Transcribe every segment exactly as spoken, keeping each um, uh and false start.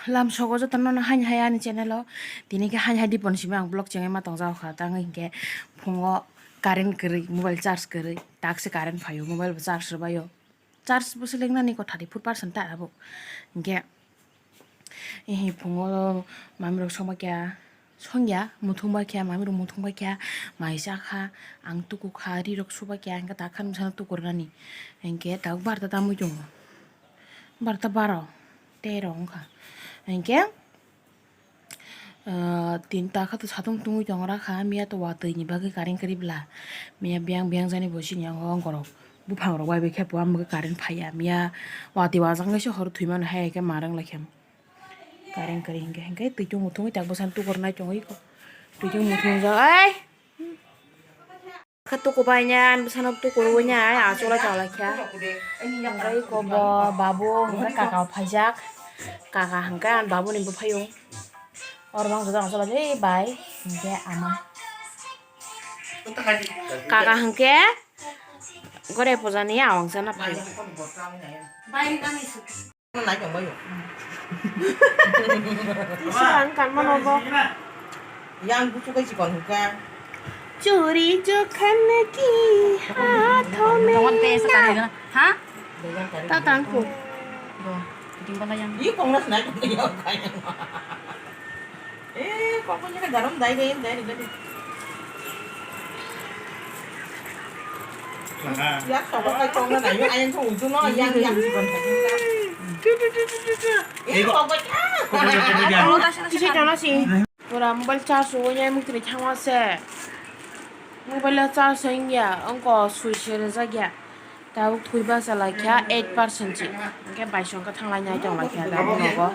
Lam sogo jotono no haini hai ani channel o. Tini khe haini hai dipon simi ang vlog chengwi ma tongjago kha. Tang hinkhe phungo current kwrwi, mobile charge kwrwi. Takse current phaio, mobile bo charge rwbaio. Charge bo selengnani ko thirty four percent ta abo. Hinkhe, eh, phungo mamirok songma kya, songya, muthung ba kya, mamirok muthung ba kya, mai cha kha, ang tuku kha, rirok suba kya, hinkhe takhan bwsano tukurnani. Hinkhe tabuk barta tamwi tongo. Barta baro, tero wngkha. Hinkhe, ah, tin takha to satung tungwi tongra kha, miya to watwi ni bagwi current kwrwi bla. Miya biyang biyang jani bo chini yango ongkorok. Buphang rok bai bai khe bo amwgwi current phaiya. Miya watwi wajak nai se horo thwi mano hai khe ma rang lai khe. Current kwrwi hinkhe, hinkhe twi chwng muthungwi tak bwsano tukur nai chongwi ko. Twi chwng muthung jak, ai! Kha tuku bai nya, ani bwsano tuku rwi nya, ai, achuk lai chong lai kha. Hinkhe iko bo babu hinkhe kaka o phaijak. Kaka hinkhe ani babu ni bwphai o. Oro bang jodong achuk lai, ei bai, hinkhe ama. Kaka hinkhe gore puja ni awang sana phai. Naitong bai o. Tisa ang kanmano bo. Yang buchuk kai chikon hwnkha. Churi jokhan ki hath mein. Tongon te sa tare na. Ha? Tao tang ko. Bo. Kiting bala yang. Ih, kong na naitong bai o kaya. Eh, kok punya kan garam dai dai dai dai. Ya, sobat kai kong na nayo, ayang kong uju no, yang yang. Eh, kok kok. Kisi jana si. Pura mobile charge o nyai mukti ni thangma se. Mobile charge o wngya, wngko switch se rwjak ya. Tabuk thwi basa lai kha eight percent se. Hwnkhe baisong khe thang lai nai tong lai kha tabuk nogo.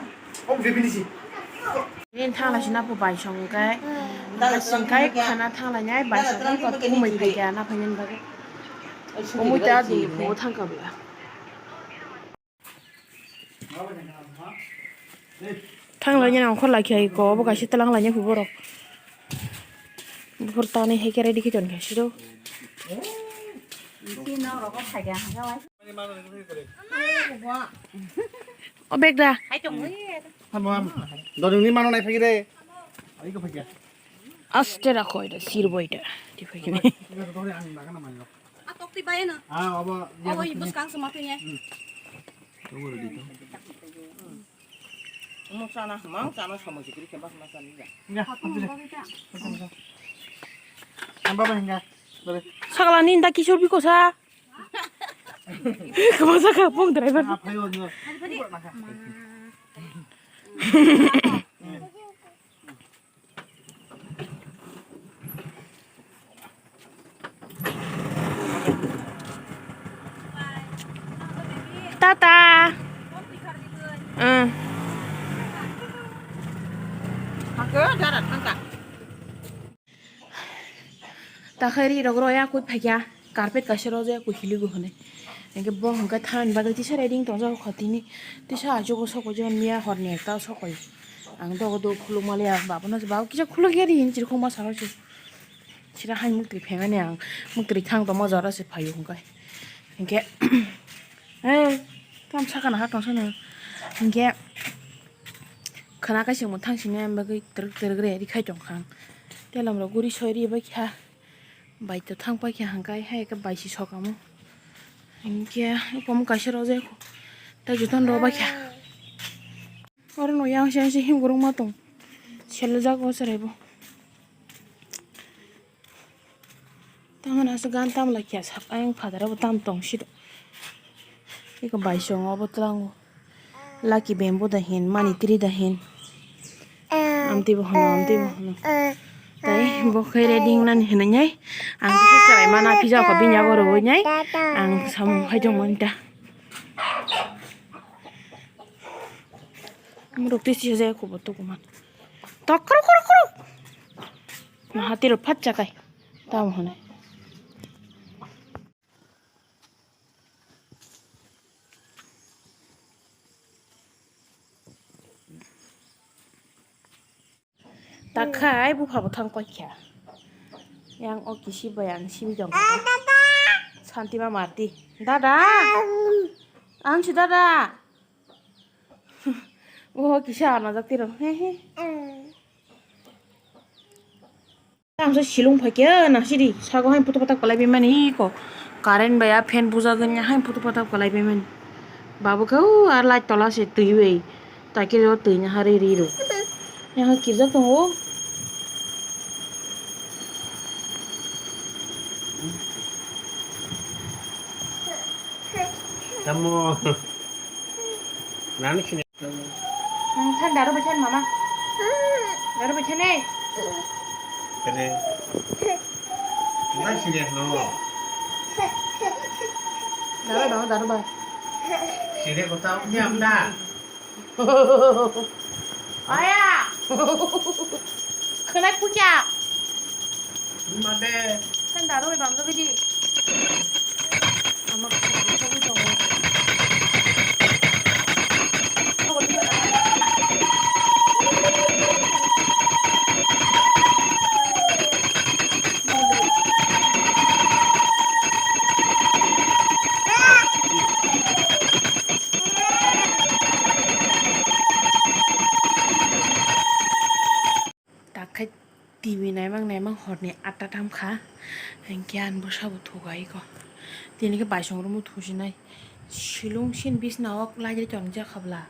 Nini thang lai sina pho baisong hwnkhe. Baisong kai khana thang lai nai baisong kai kok kumui phai kha na phai nani bagwi. Kumui ta dini phugo thang kha bwla. Thang lai nai ongkhor lai kha iko obo kaisa tlang lai nai phugo borok. Buphur tanwi hai khe ready khe ton kha siro. O bag da. Dorong ni mano nai phagi de. Aste rakho ida, sir bo ida. Ti phagi ni. A tok ti bai no. Ah, obo. Obo i bwskang se ma twi nai. Omo chana, mang chana samung sikiri khe bak ma chani ya. Ya, hapsi de. Ang baba hinga. Dale. Sakala ni nda kisor biko sa. Kemasa ka pung driver. Ah, phayo nyo. Tata. Hmm. Hake, darat hangka. Takhari rok roya koi phakya. Carpet kaisa rojak ya kuhiligo hwnwi. Hinkhe bo hinkhe thanani bagwi tisa ready wng tongjak kho tini. Tisa achugo sokoi jani miya horni ekta sokoi. Ang dogo dogo khuluk maliya, babono se, "Babo kisa khuluk ya ri," hinwi chirikhok ma salo se. Sira hai muktwi phemani ang muktwi thang tongma jora se phaio hinkhe. Hinkhe, eh, tam sakana ha tongsa no. Hinkhe khana kaisa mo thang sini bagwi twrwk twrwk ready khai tongkha ang. Telam rok guri soi ri bai kha. Bai to thang pai kha hangkai hai khe bai si sokamo. Hinkhe omo kaisa rojak tei jotono rw bai kha. Oro no yang se se him kwrwngma tong. Seljak o chwrai bo. Tamoni aswk gan tam lai kha sak ayang phataro bo tam tong siro. Eko bai song obo twlango. Lucky bamboo da hin, money tree da hin. Amtwi bo hwno, amtwi bo hwno. Tei bo khe ready wngnani hinwi nai. Ang kisa chwrai mana phi jao kha bini yago rwui nai. Ang samung khai tongmani ta. Amorok tei sijak khubo tukuman. Tok krok krok krok. Hati rok phat chakai. Tamo hwnwi. Takhai bupha bo thang paikha. Yang o kisi bai ang simi tongkha. Santi ma mati. Dada. Ang si dada. Oho, kisa anajak tiro. He, he. Ang se silung phaikhe, nasidi, sago hai putu patak palai bimani ko. Current bai a fan buja ganya hai putu patak palai bimani. Babu khe, o, ar light tola se twi bai. Taikhe o twi nya hari ri ro. Nya ha kirjak tongo. Tamo. Nani sini. Hmm, than daru bai than mama. Daru bai than, eh. Kene. Nani sini no. Daru dong, daru bai. Sini kota ni amda. Aya. Kena puja. Mate. Kan daru bang ke biji. Ama ke biji tongo. Tak khe T V naimang naimang horni atta tam kha. Hinkhe ani bwsabo thuga iko. Tini khe baisong room o thusinai. Silung sin bisna o laijak tonijak kha bwla.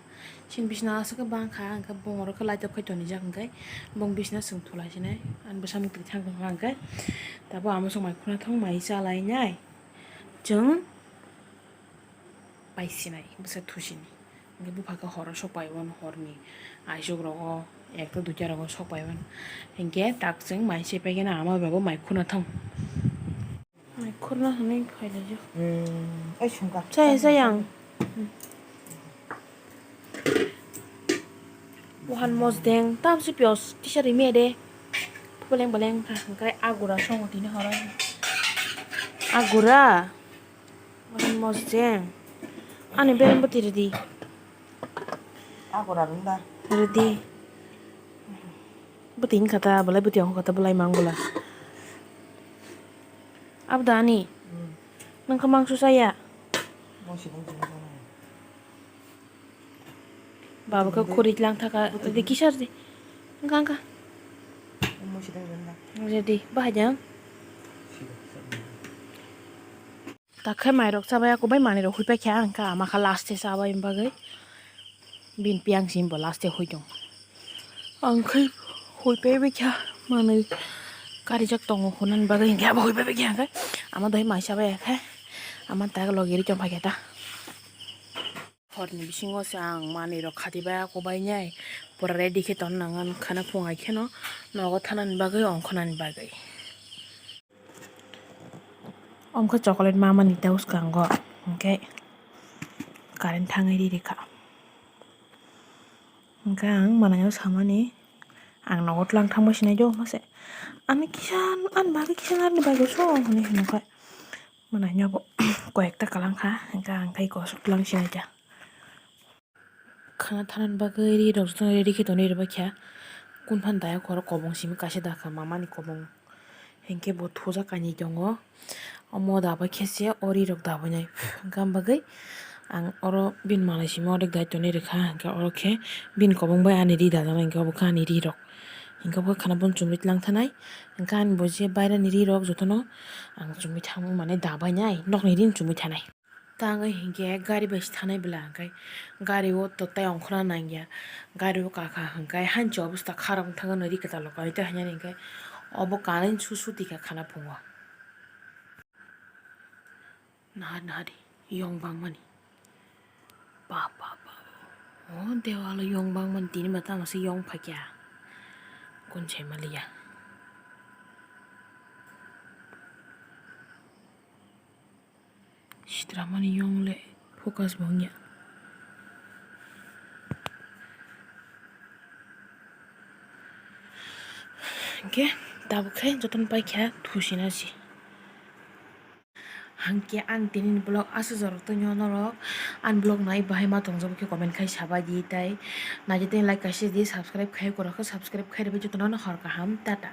Sin bisna aswk khe bang kha, hinkhe bung oro khe laijak khai tonijak hinkhe bung bisna chwng thulai sinai. Ani bwsa mwtwi thang tong kha hinkhe. Tabuk ama swk mai khuna thang mai chalainai. Chwng. Paisinai bwsa thusini. Hinkhe bupha khe horo sok paiwano, horni aisuk rogo ekta duita rogo sok paiwano. Hinkhe tak chwng mai se paikhe na ama bai bo mai khuna thang. Mai khurna hwnwi phailaijak. Hmm, oi sungkha. Chaya, chaya ang. Wahan mosdeng tamsi piyos tisa rimia de. Beleng beleng kha, hinkhe agura songo tini horo. Agura. Mosjeng. Ani beren bwtwi rwdi. Ako rarwng da. Rwdi. Bwtwi wngkha ta, belai bwtwi wngkha ta, belai mang bwla. Abda ani. Hmm. Nang kha mangso chaya? Mangso nang kha mangso nang. Baba khe khuri tlang thaka, rwdi kisa rwdi. Wngkha, wngkha. Rwdi, bahai jang. Takhe mairok chabai, ako bai manwi rok huipai kha, wngkha ama kha last e chabai bagwi. Bini piyang simi bo last e hui tong. Ang khai huipai bai kha, manwi karijak tongo hunani bagwi, hinkhe abo huipai bai kha, hinkhe ama doi mai chabai khe, ama tak logi ri tong phai khe ta. Horni bisingo se ang manwi rok khati bai ako bai nai pura ready khe ton nang, khana phung hai kheno nogo thanani bagwi ongkhornani bagwi. Omkhe chocolate mamani tei bwskango hinkhe current thangwi ri rikha. Hinkhe ang manwi no samani ang nogo tlang thangbai sinai do mase ani kisa ani bagwi kisa narwkni bagwi song hinwi hwnwi khe. Manai no bo koyekta kalang kha, hinkhe ang tei kosok tlang sinai ta. Khana thanani bagwi ri rok jotono ready khe tonwi rwbaikha. Kunphani dayok oro kobong simi kaisa dakha mamani kobong. Hinkhe bo thuja kainwi tongo. Omo dabai khe se o ri rok dabainai. Hinkhe am bagwi ang oro bini manwi simi ordek dai tonwi rwkha. Hinkhe oro khe bini kobong bai ani ri dajaknai hinkhe obo khe ani ri rok. Hinkhe obo khe khana bono chumui tlang thanai. Hinkhe ani bo je bairani ri rok jotono ang chumui thangmani dabainai, nokni ri chumui thanai. Tangwi hinkhe gari bai se thanai bwla, hinkhe gari o to tei ongkhorna nangya, gari o kakha hinkhe hanchi obostha kharap wngthang ri kwtal rok bai tei hainani hinkhe obo kanwi su su tikha khana phungo. Naha naha di yong bangmani. Ba, ba, ba. O dewalo yong bangmani tini ba tamo se yong phaikya. Kun se maliya. Sitramani yong le focus bo wngya. Hinkhe tabuk khe jotono paikha thusina se. Hinkhe ang tini vlog aswk jorok tongo norok ani vlog nai bahai ma tongjago khe comment khai sabai di tei naitwi tei like kaisa di subscribe khai kwrwkha subscribe khai rwbai jotono hor kaham tata.